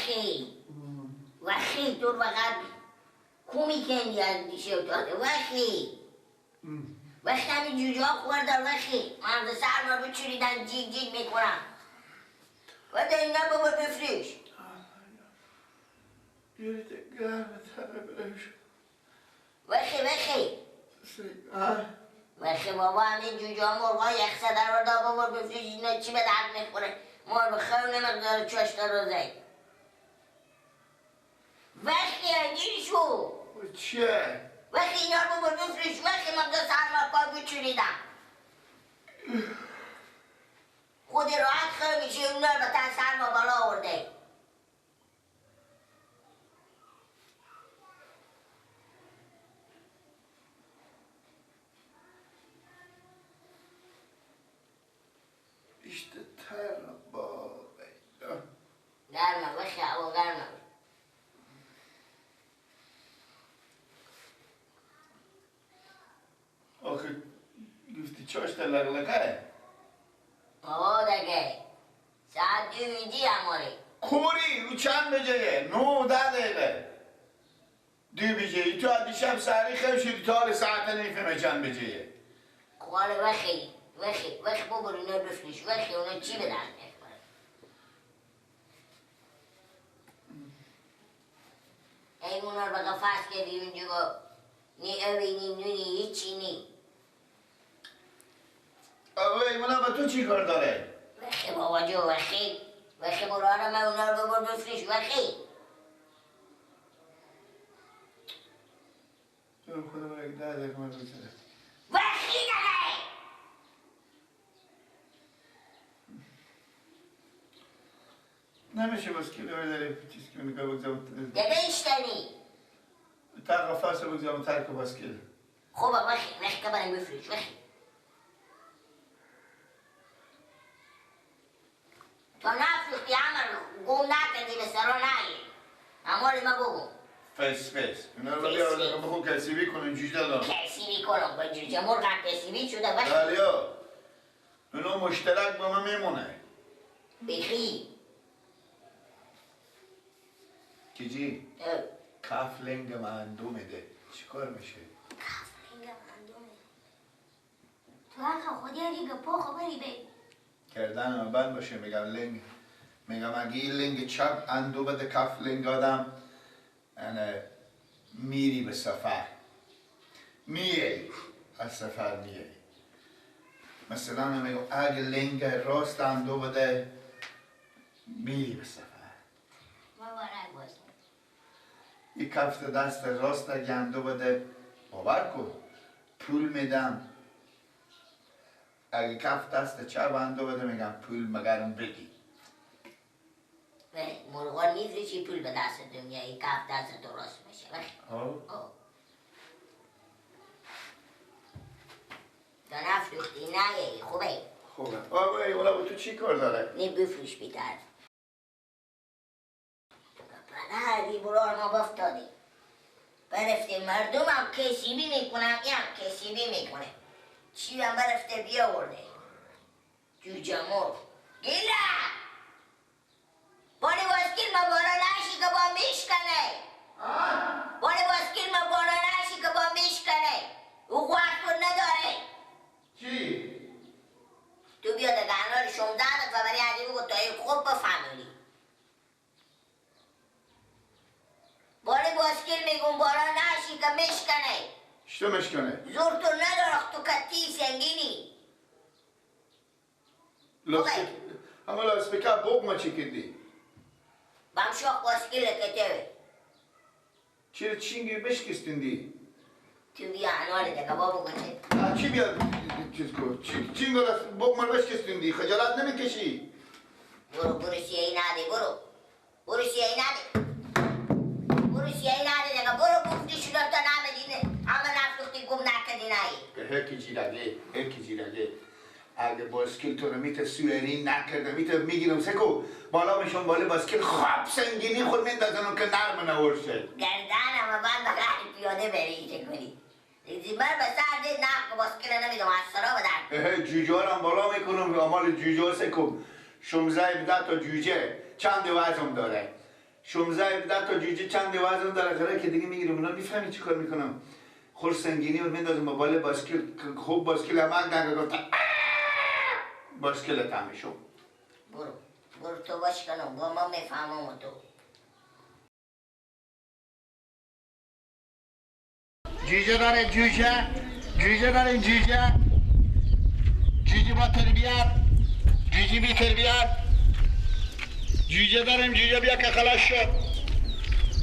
وخی وخی تو فقط کومی کندی از دیشه افتاده وخی وخی همین جوجه ها خوردن وخی مغز سرما بچوریدن جیگ جیگ میکنم و در اینا بابا بفروش بیارید گرم تره برش وخی وخی وخی بابا همین جوجه ها مرغ ها یخ زده رو دا بابا بفروش اینا چی به درد میخوره مرغ خیلی نمقدار چاشت روزه وخی اگیر شو چیه؟ وخی اینا رو بابا بفروش وخی مقدار سرما پا بچوریدم خود راحت خیلی میشه اونا رو به تن سرما بالا آورده İşte ter baba. گرمه وخی هوا گرمه آخه گفتی چاشت لغلقه؟ آه دیگه ساعت 2 هماره کوری او چند بجه؟ 9 دقیقه 2 بجه تو از دیشب سری خیلی شدی تا حال ساعت نمیفهمه چند بجه خواله وخی وخی وخی بابا اینا بفروش وخی اونا چی به درد میخوره ای اونا رو به قفس کردی اونجا نی اوی نی نونی هیچی نی اوه اونا با تو چی کار داره؟ وخی بابا جو وخی وخی برو آره من اونا رو ببر بفروش وخی تو خدا برای 10 دقیقه من بگذاره وخی داره نمیشه باز که داره چیز که نگاه بگذارم دیگه ایشتنی تا قفص بگذارم ترک باسکل خب وخی وخی که برای بفروش وخی تا نفروختی همه گم نکردی به سرا نهی امال ما بگو فس فس اینا رو بیار بخو کسیبی کنم جوجه دادم کسیبی کنم با جوجه مرغ هم کسیبی شده وخی دریا اونا مشترک با من میمونه بخی کیجی کف لنگ من دو میده چیکار میشه؟ کف لنگ من دو میده تو حقا خودی هری گپا خبری بی کردن من بند باشه میگم لنگ میگم اگه این لنگ چپ اندو بده کف لنگ آدم میری به سفر میای از سفر میای مثلا میگم اگه لنگ راست اندو بده میری به سفر یک کفت دست راست اگه اندو بده باور کن پول میدم اگه کف دست چپ اندو بده میگم پول مگرم بدی مرغان میفروشی پول به دست دنیا یک کف دست تو راست میشه تا نفروختی نه خوبه خوبه آبا اولا با تو چی کار داره؟ نه بفروش بیتر پدر برار ما بافتادی برفته مردم هم کسیبی میکنم این هم کسیبی میکنه چی هم برفته بیاورده جوجه مرغ گیره بانی باسکیل ما بالا نشی که با میشکنه بانی باسکیل ما بالا نشی که با میشکنه او خواهد نداره چی؟ تو بیا دیگه انار 16 دفعه برای علی بگو تا این خوب بفهمی باری باسکیل میگم بالا نشی که میشکنه چطور میشکنه؟ زور تو نداره تو کتی سنگینی اما لاسپیکر بوگ ما چی کردی؟ بام شاخ باسکیل کتوه چرا چینگی بشکستیندی؟ تو بیا انار دیگه بابا گوچه چی بیا چیز کو؟ چینگو بوگ ما بشکستیندی خجالت نمیکشی؟ برو برو سیایی نده برو برو سیایی نده برو سیایی نده دیگه برو گفتی شده تا نمیدینه اما نفروختی گم نکردی نهی هرکی جیرگه هرکی جیرگه اگه باسکیل تو رو میته سوئری نکرده میته میگیرم سکو بالا میشم بالا باسکیل خواب سنگینی خود میندازم که نرم نورشه گردنم بعد بغیر پیاده بری چه کنی من به سر دید نه باسکیل نمیدم از سرا بدر جوجه هم بالا میکنم امال جوجه سکو 16 تا جوجه چند وزن داره 16 17 تا جوجه چند وزن داره خره که دیگه میگیرم اونا میفهمی چیکار میکنم. خور سنگینی و میندازم با باسکل خوب باسکل هم دنگ گفت باسکل تمیشو. برو برو تو باش کنم با ما میفهمم تو. جوجه داره جوجه، جوجه داره جوجه، جوجه با تربیت، جوجه بی تربیت، جوجه داریم جوجه بیا که خلاص شد،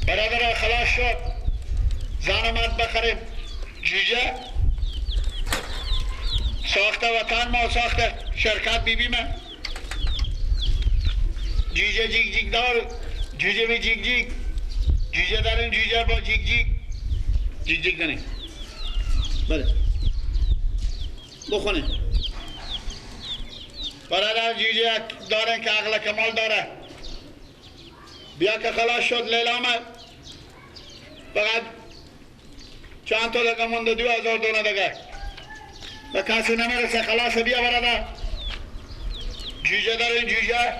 برادر خلاص شد، زن مرد بخریم جوجه ساخته وطن ما ساخته شرکت بیبی من جوجه جیگ جیگ دار، جوجه بی جیگ جیگ، جوجه داریم جوجه با جیگ جیگ جیگ جیگ داریم. بله بخونه برادر جوجه دارن که عقل کمال داره بیا که خلاص شد لیلامه فقط چند تا دیگه مونده 2000 دونه دیگه به کسی نمیرسه خلاص بیا برادر جوجه دارین جوجه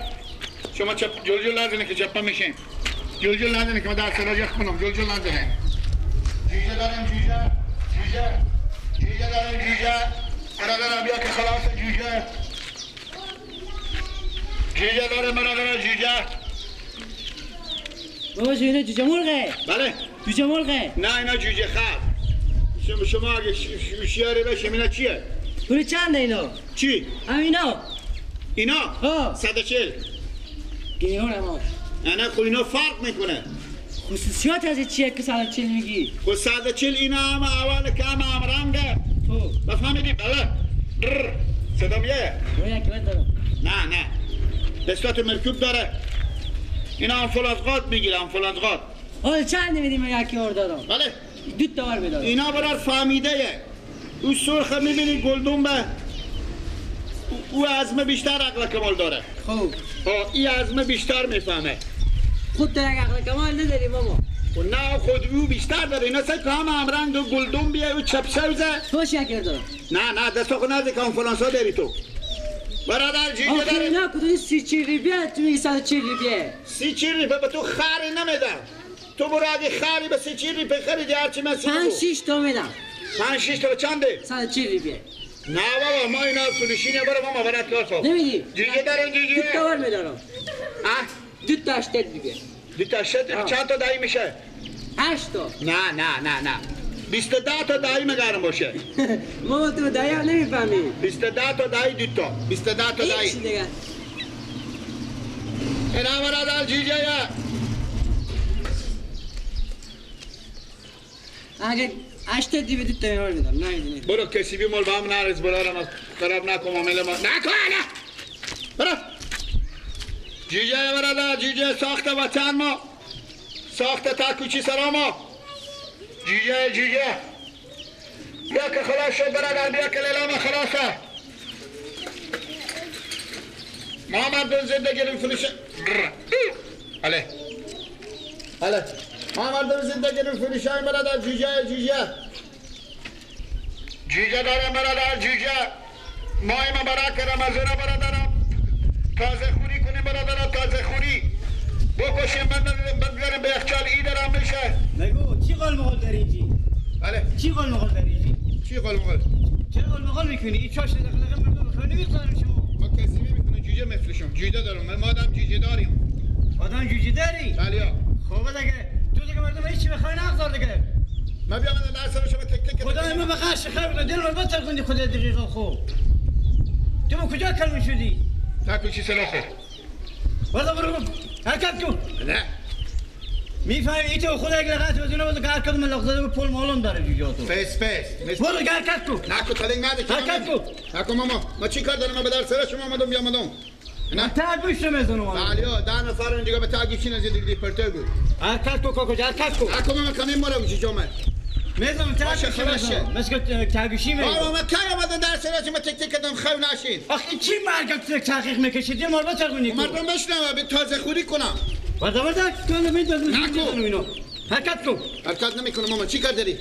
شما چپ جل جل نزنید که چپه میشین جل جل نزنید که ما در سراج کنم جل جل نزنید جوجه داریم جوجه جوجه جوجه داریم جوجه برادر بیا که خلاص جوجه جوجه داریم برادر جوجه بابا اینا جوجه مرغه. بله جوجه مرغه. نه اینا جوجه خر. شما اگه شیاره بشیم اینا چیه؟ پول چنده اینا؟ چی؟ همینا اینا؟ ها 140 گیرون اما نه خب اینا فرق میکنه. خصوصیات از چیه که 140 میگی؟ خب 140 اینا هم اول که هم رنگه. خب بفهمیدی؟ بله صدا میایه؟ نه نه دستات مرکوب داره. اینا انفولانزقات میگیره انفولانزقات. حالا چند میدیم من یکی ور دارم؟ بله دو تا ور بدارم. اینا برار فهمیده. او سرخ میبینی گلدون به او عزم بیشتر عقل کمال داره. خب این عزم بیشتر میفهمه. خود در عقل کمال نداری ماما. و نه خود او بیشتر داره. اینا سه که هم رنگ و گلدون بیه او چپ سوزه. تو شکر دارم. نه نه دست خود نزد که انفولانسا داری تو. برادر جیجه داره. نه کدوم 30 ریپیه تو میگی 140 ریپیه. 30 ریپیه به تو خری نمیدم. تو برو اگه خری به 30 ریپیه خریدی هرچی من 5 6 تا میدم. 5 6 تا چنده؟ 140 ریپیه. نه بابا ما اینا فروشی نه برو ماما برات کار کن. نمیدی. جیجه داره جیجه. دو تا ور میدارم. دو تا 80 ریپیه. دو تا 80 چند تا دایی میشه؟ 8 تا. نه نه نه نه 22 تا دایی مگرم باشه. ماما تو دایی هم نمیفهمی. 22 تا دایی دو تا 22 تا دایی. چی دیگه؟ اینا برادر جیجه اگه 8 دیوی دو تا اینا رو میدم نمیدونی. برو کسی بی مال با هم نرز برارم خراب نکن معامله ما نکن نه برو جیجه برادر جیجه ساخته وطن ما ساخته تا کوچی سرا ما جیجه جیجه بیا که خلاص شد برادر بیا که لیلام خلاصه ما مردم زندگی رو فروشه بله بله ما مردم زندگی رو فروشه برادر جیجه جیجه جیجه دارم برادر جیجه ماه مبارک رمضان برادرم تازه خوری کنیم برادرم تازه خوری بکشیم بذاریم به یخچال ای دارم میشه. نگو چی قال مقال داری اینجی؟ بله چی قال مقال داری اینجی؟ چی قال مقال؟ چه قال مقال میکنی؟ این چاش دخلقه مردم خیلی نمیخوام شما. ما کسی میکنه جوجه میفروشم جوجه دارم ما آدم جوجه داریم. آدم جوجه داری؟ بله. خب دیگه تو دیگه مردم هیچ بخوای نگذار دیگه. ما بیام در سر شما تک تک خدای ما بخش خیر دل من بتر کنی خدا دقیقه خوب. تو با کجا کلم شدی؟ تا کوچی سلاخ. برو برو حرکت کن. نه میفهمی ای تو خدا یک لغت بزنه بزنه هر کدوم لغزاده به پول مالون داره جوجاتو. فیس فیس برو حرکت کن. نکو تلنگ نده. حرکت کن. نکو ماما ما چی کار دارم ما به در سر شما آمدم بیامدم. نه تا گوش میزنم. بله ده نفر اینجا به تا گوشی نزدیک پرتو بود. حرکت کن کاکو حرکت کن. نکو ماما کمی مرا گوشی جامعه. میزنم تا گوشی مثل تا گوشی میزنم. بابا ما کی آمدم در سر شما تک تک کردم خو نشین. آخه چی مرگ تحقیق میکشید دل مال بچرخونی. مردم بشنوه به تازه خوری کنم. ورده ورده تو نمیدونم اینو. حرکت کن. حرکت نمیکنم ماما چی کار داری؟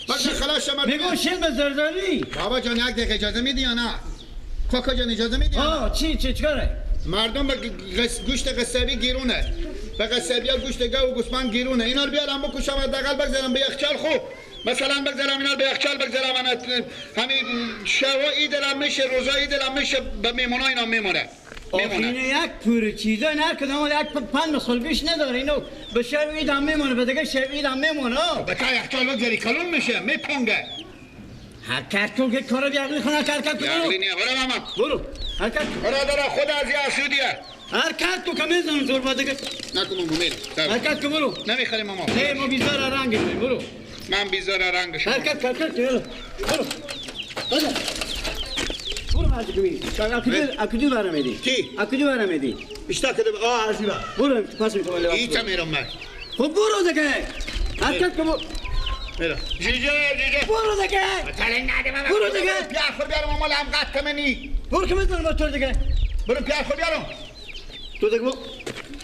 باشه خلاص شما میگم شیل به زردالی. بابا جان یک دقیقه اجازه میدی یا نه؟ کاکا جان اجازه میدی؟ آه چی چی چیکاره؟ مردم به گوشت قصابی گیرونه. فقط سبیا گوشت گاو و گوسفند گیرونه. اینا رو بیارم بکشم حداقل بگذارم به یخچال. خوب مثلا بگذارم اینا رو به یخچال بگذارم. همین شوا ای دلم میشه، روزا ای دلم میشه، به میمونا اینا میمونه. آخینه یک پور چیزا نه کدام یک پند سال بیش نداره. اینو به شب عید هم میمونه، به دیگه شب عید هم میمونه. به تا یخچال بگذاری کلون میشه، میپونگه. حرکت کن که کارو بیعقلی خونه. حرکت کن. بیعقلی نیه. برو ماما برو. حرکت کن. برادر خود از یه آسودیه. حرکت کن که میزنم زور با دیگه. نکن ماما میرم. حرکت کن برو. نمیخریم ماما. نه ما بیزار رنگ برو. من بیزار رنگ شما. حرکت کن حرکت کن. برو. برو. برو مرد کمی. اکدو برام میدی. کی؟ اکدو برام میدی. بیشتر کده آ عزیزا. برو پاس میکنم. ایتا میرم من. خب برو دیگه. حرکت کن. میرم. جیجه جیجه. برو دیگه. برو دیگه. پیار خور بیارم مال هم قطع منی. برو که میزنم با تو دیگه. برو پیار خور بیارم. تو دیگه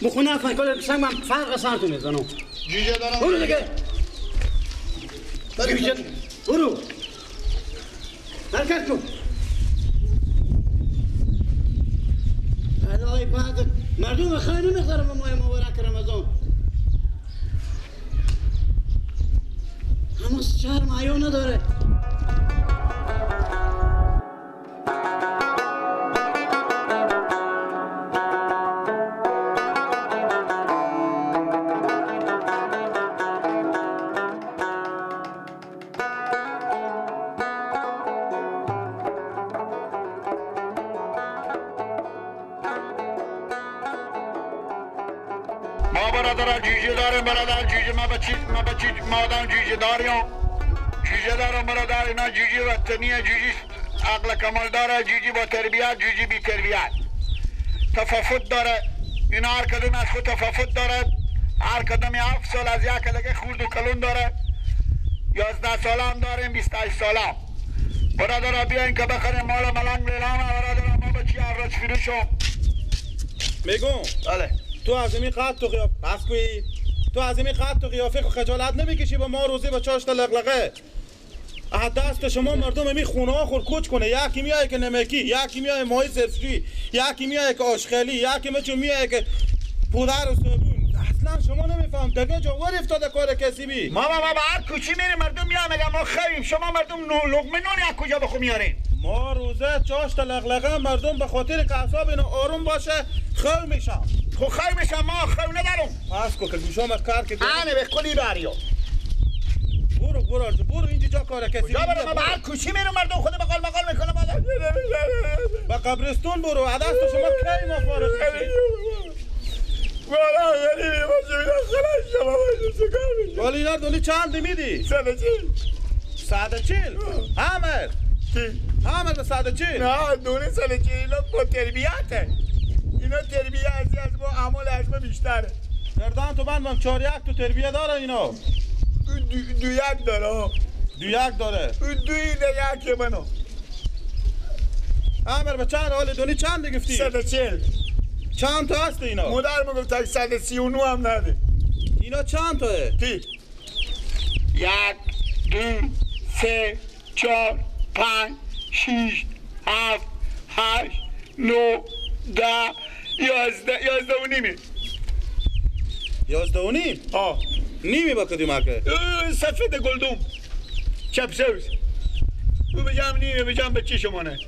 بخونه فرق سنگ من فرق سر تو میزنم. جیجه دارم. برو دیگه. جیجه برو. حرکت کن. الهی بعد مردم خیر نمیخورم به ماه مبارک رمضان. هنوز شرم حیا نداره. ما برادر جوجه داریم برادر جوجه. ما بچی مادم جوجه داریم. جوجه دارم برادر. اینا جوجه وطنیه، جوجه عقل کمال داره، جوجه با تربیت، جوجه بی تربیت تفاوت داره. اینا هر کدوم از خود تفاوت داره. هر کدوم 7 سال از یک دیگه خورد و کلون داره. 11 ساله هم داریم، 28 ساله هم. برادر بیاین که بخریم مال ملنگ لیلام. برادر ما بچی هر فروشم میگم. بله تو از این قد تو قیافه پس کوی تو از این قد تو قیافه خجالت نمیکشی با ما روزی با چاشت لقلقه از دست شما مردم می خونه ها خور کوچ کنه. یکی میای که نمکی، یکی میای ماهی سرفی، یکی میای که آشخلی، یکی مچو میای که پودر و صابون. اصلا شما نمیفهم دیگه جوار افتاده کار کسی بی. ما ما با هر کوچی میریم مردم میان میگن ما خیریم. شما مردم لقمه نون از کجا بخو میارین؟ ما روزه چاشت لقلقه مردم به خاطر که اعصاب اینا آروم باشه خیر میشم. خب خیر میشم ما خیر ندارم. پس کو که گوشام کار که آنه به کلی باریو. برو برو برو اینجا جا کار کسی. کجا برم؟ ما به هر کوچی میرم مردم خود مقال مقال میکنه. به قبرستون برو. از دست شما کی ما فارغ میشیم؟ والا غریبی باشه میدم خلاص شما باشه. ولی اینا دولی چند میدی؟ 140. 140؟ همه همه به 140؟ نه دولی 140. اینا با تربیته. اینا تربیه از ما اعمال از ما بیشتره. گردن تو بندم 4-1 تو تربیه داره اینا. 2-1 داره. 2-1 داره. 2-1 منو. امر به چند حال دونی چند گفتی؟ 140. چند تا هست اینا؟ مادر میگفت 139 هم نده. اینا چند تاه؟ کی؟ 1 2 3 4 5 6 7 8 9 10 11 11 و نیمی. 11 و نیم؟ آه نیمی با کدوم اکه؟ سفید گلدوم چپ سوز. او بجام نیمه بجام بچه شمانه.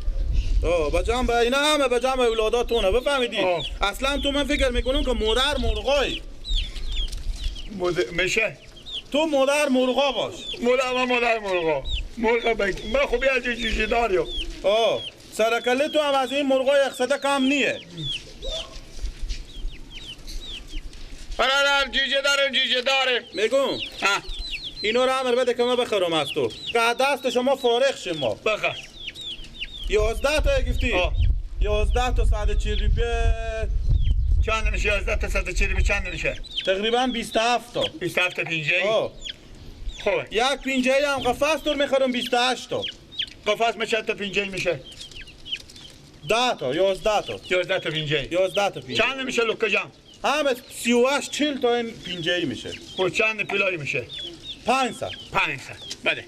آه بجام به اینا همه بجام اولاداتونه بفهمیدی؟ اصلا تو من فکر میکنم که مادر مرغای میشه. تو مادر مرغا باش. مادر مادر مرغا مرغا بگ من خوبی از جوجه داریم. آه سرکله تو هم از این مرغای اقصده کم نیه. برادر جوجه دارم جوجه دارم. میگم اینا رو امر بده که ما بخرم از تو که دست شما فارغ شیم ما. بخر. 11 تا گفتی؟ 11 تا 140 روپیه چند میشه؟ 11 تا 140 روپیه چند میشه؟ تقریبا 27 تا. 27 تا پینجه ای؟ خوبه. یک پینجه ای هم قفس تو میخرم 28 تا. قفس می چند تا پینجه ای میشه؟ 10 تا 11 تا. 11 تا پینجه ای. 11 تا پینجه. چند میشه لوکه جان؟ همه 38 40 تا این پینجه ای میشه. خب چند پلایی میشه؟ 500. 500. بله.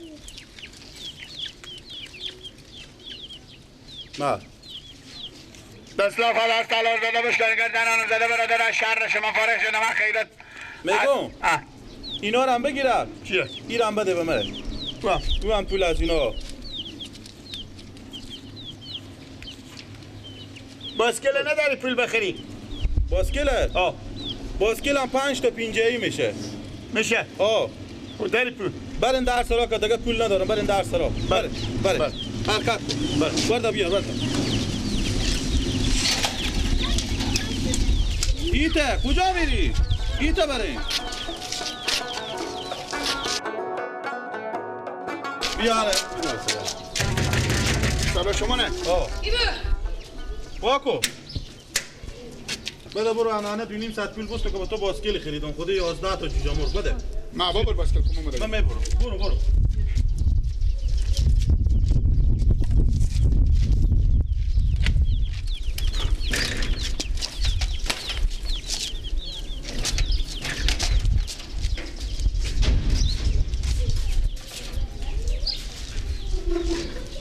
نه. دست لاف دست تلار زده بشکن گردنانو زده برادر از شر شما فارغ شدم. من خیرت میگم اینا رو هم بگیرم. چیه؟ ایرم بده به من. تو هم پول از اینا. باسکل نداری پول بخری؟ باسکله؟ آه باسکل هم 5 تا پینجه‌ای میشه. میشه؟ آه داری پول؟ برین در سرا که دیگه پول ندارم. برین در سرا. بله بله حرکت کن. برده بیا برده. ایته کجا میری؟ ایته برین بیا. آره سلام شما نه؟ آه واکو بده برو انانه 2.5 ساعت پول بستو که با تو باسکل خریدم. خود 11 تا جوجه مرغ بده. نه بابا باسکل کمو مده. من میبرم. برو برو.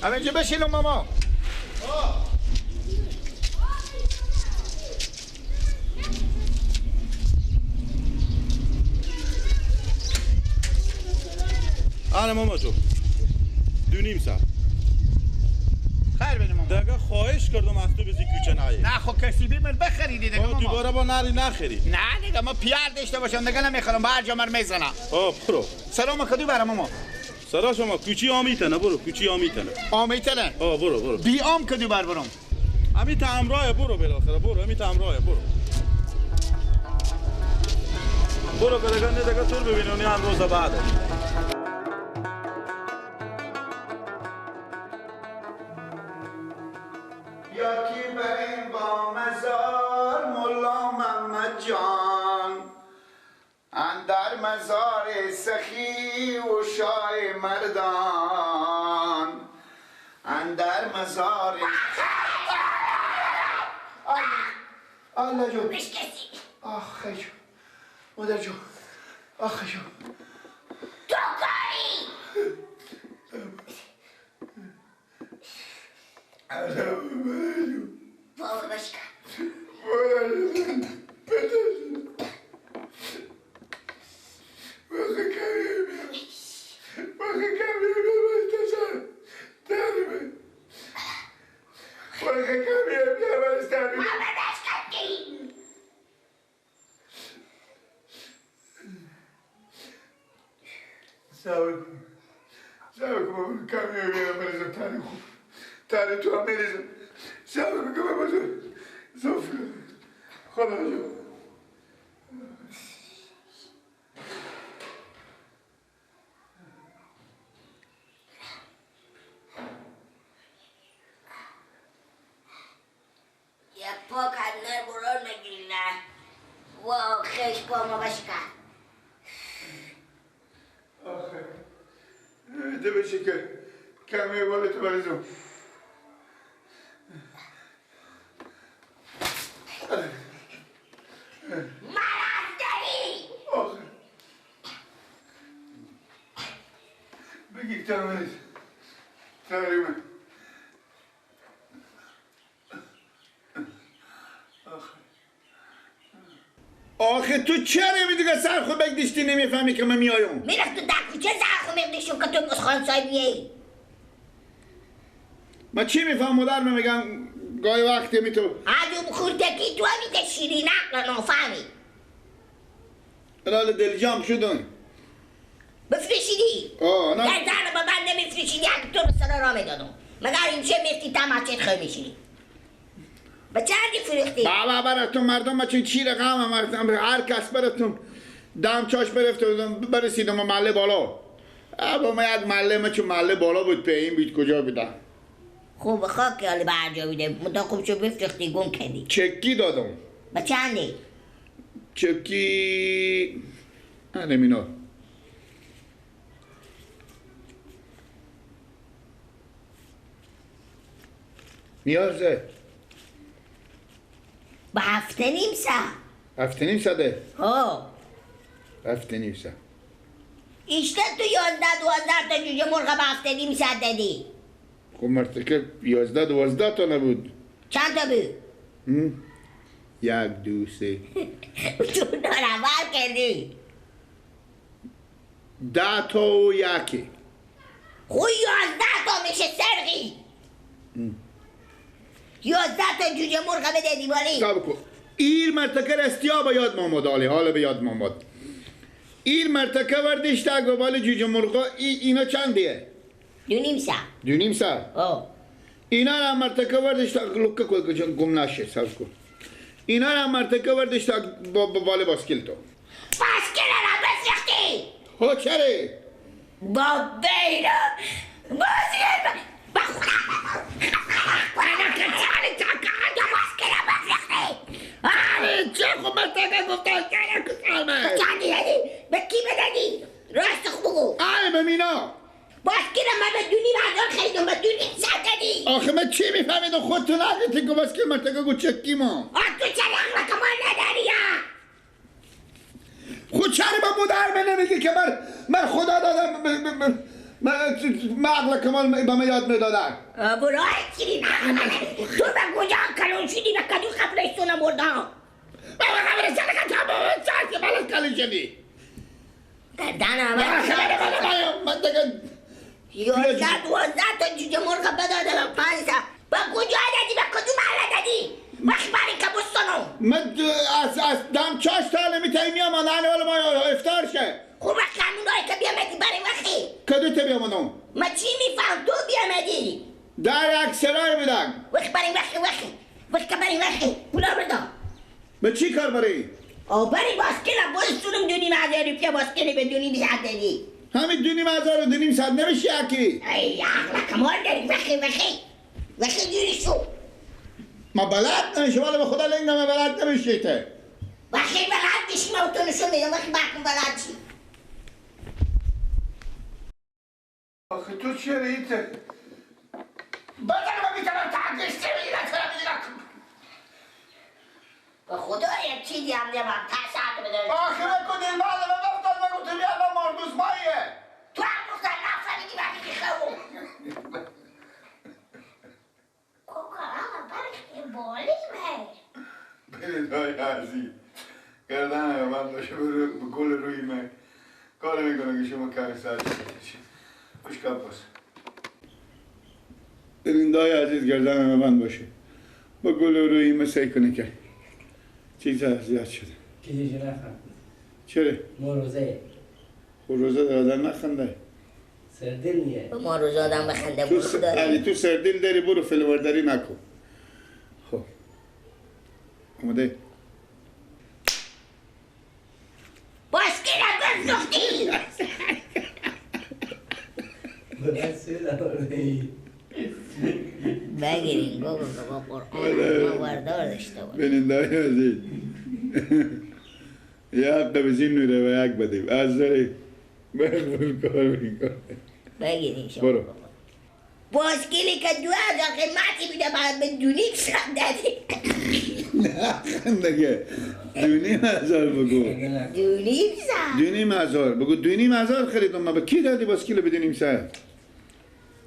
همینجا بشینم ماما. آره ماما جو 2.5 ساعت خیر بینیم ماما. دیگه خواهش کردم از تو بزی کوچه نایی. نه خب کسی بی من بخریدی دیگه ماما. دوباره با نری نخری. نه دیگه ما پیار داشته باشم دیگه نمیخرم. با هر جا من میزنم. آه برو. سلام کدو برم ماما. سلام شما کوچی آمیتنه برو. کوچی آمیتنه. آمیتنه. آه برو برو. بی آم کدو بر برم. امی تامرای برو بالاخره برو. امی تامرای برو. برو که دیگه نه دیگه تور ببینونی هم روز بعد. یکی بریم با مزار ملا محمد جان، اندر مزار سخی و شاه مردان، اندر مزار الله جون. آخ جون مادر جون. آخ جون تو کاری بابا بشکن. تاری تو هم میریزم. سلام که بابا جون. زفر خدا جون. یک پاک از نر بران نگیری نه و خیش پا ما بشکن. آخه ده بشه که کمی بالا تو بریزم. مرض داری. آخه بگیر تمریز تقریبا. آخه تو چرا نمیدی سر خود بگدیشتی نمیفهمی که من میایم؟ میرفت تو در کوچه سر خود بگدیشتم که تو خانم صاحب. من چی میفهم مادر من میگم گاهی وقتی می تو عدوم خوردکی تو همیده شیرین عقل نافهمی. رال دلجام شدن بفرشیدی؟ آه نه در زن با من نمیفرشیدی اگه تو به سر را میدادم. مگر این چه میفتی تا مسجد خواهی میشینی؟ به چندی فروختی؟ بابا براتون مردم ما چون چی رقم مردم هر کس براتون دم چاش برفتم برسیدم محله بالا. با ما یک محله ما چون محله بالا بود پایین بود کجا بودم؟ خوب خاک حالی به هر جا بوده مدام خوب شو بفروختی گم کردی. چکی دادم. به چندی؟ چکی نمینا نیازه به 7.5 ساعت. 7.5 ساعته؟ ها 7.5 ساعت. ایشته تو 11 12 تا جوجه مرغ به 7.5 ساعت دادی. خب مرتکه 11 12 تا نبود. چند تا بود؟ 1 2 3. تو نارور کردی. 10 تا و 1. خو 11 تا میشه سرقی. 11 تا جوجه مرغ بده دیواری. صبر کن. این مرتکه رستیا به یاد مامد آلی، حالا به یاد مامد. این مرتکه وردش تا گوال جوجه مرغا اینا چندیه؟ 2.5 ساعت. 2.5 ساعت؟ آه. اینا را مرتکه وردش تا لکه کن گم نشه، صبر کن. اینا را مرتکه وردش تا با باسکل تو. باسکل را بسیختی؟ ها چره؟ با بیرا باسکل با خدا انا که چالی چاکا باسکل را بسیختی. آره چه خب مرتکه گفتم چرا کسالمه؟ چندی دادی؟ به کی بدادی؟ راست خوب بگو. آره به مینا. باسکل من به 2.5 هزار خریدم، به 2.5 ساعت دادی. آخه من چی میفهمیدم؟ خودتون نگفتی که باسکل مرتکه گو چکی ما. آخ تو چرا عقل کمال نداری یا؟ خود چرا به مادر من نمیگی که من خدا دادم من عقل کمال به من یاد میدادن. برو چی تو به کجا کلون شدی؟ به کدو قبرستون بردم؟ بابا قبرستون که تو بلد کلون شدی. گردن همه من دیگه 11 12 تا جوجه مرغ بدادم 5 تا. به کجا دادی؟ به کدوم محله دادی؟ وقت برای کبوستانو من از دم 4 سال میتایی میام الان ولی ما افطار شه. خب وقت همونایی که بیامدی برای وقتی کدو تا بیامدم؟ من چی میفهم؟ تو بیامدی در یک سرای بودم. وقت برای وقتی وقتی وقت برای وقتی پولا بردم. به چی کار برای؟ آه برای باسکل بازتونم 2.5 هزار روپیه باسکل به 2.5 ساعت دادی. همین 2.5 هزار و 2.5 ساعت نمیشه یکی. ای عقل کمال داری. وقتی وقتی وقتی دوری شو. ما بلد نمیشه ولی به خدا لنگ ما بلد نمیشه ته. وقتی بلد میشی ما تو نشون میدم. وقتی بکن بلد چی. آخه تو چرا ایته؟ بدن ما میتونم تاگشته میگیرم چرا میگیرم؟ به خدا یک چیزی هم نمیم تا ساعت بده. آخه بکن دل بعد من افتاد بگو تو بیا من مردوز ماییه. تو هم گفتن نفهمیدی وقتی که خواهم. کوکا آقا برای بالی بر. بریدای عزیز گردن من باشه به گل روی من کار میکنه که شما کمی سر شید. خوش کن باز. بریدای عزیز گردن من باشه با گل روی من سعی کنه که چیز زیاد شده. کسی نخند. چرا؟ ما روزه. خب روزه در آدم نخنده. سردل نیه. ما روزه آدم بخنده برو داری. اگه تو سردل داری برو فیلمورداری نکن. خب آماده؟ باسکل بفروختی. بگیرین بابا با قرآن ما وردار داشته باش. بیننده های عزیز یک قبضی نوره و یک بدیم از داری بگیر کار میکنه. بگیرین شما برو. باسکلی که 2000 قیمتی بوده باید به 2.5 ساعت دادی. نه خندگه 2.5 هزار بگو. 2.5 ساعت. 2.5 هزار بگو. 2.5 هزار خریدم من. به کی دادی باسکل به 2.5 ساعت؟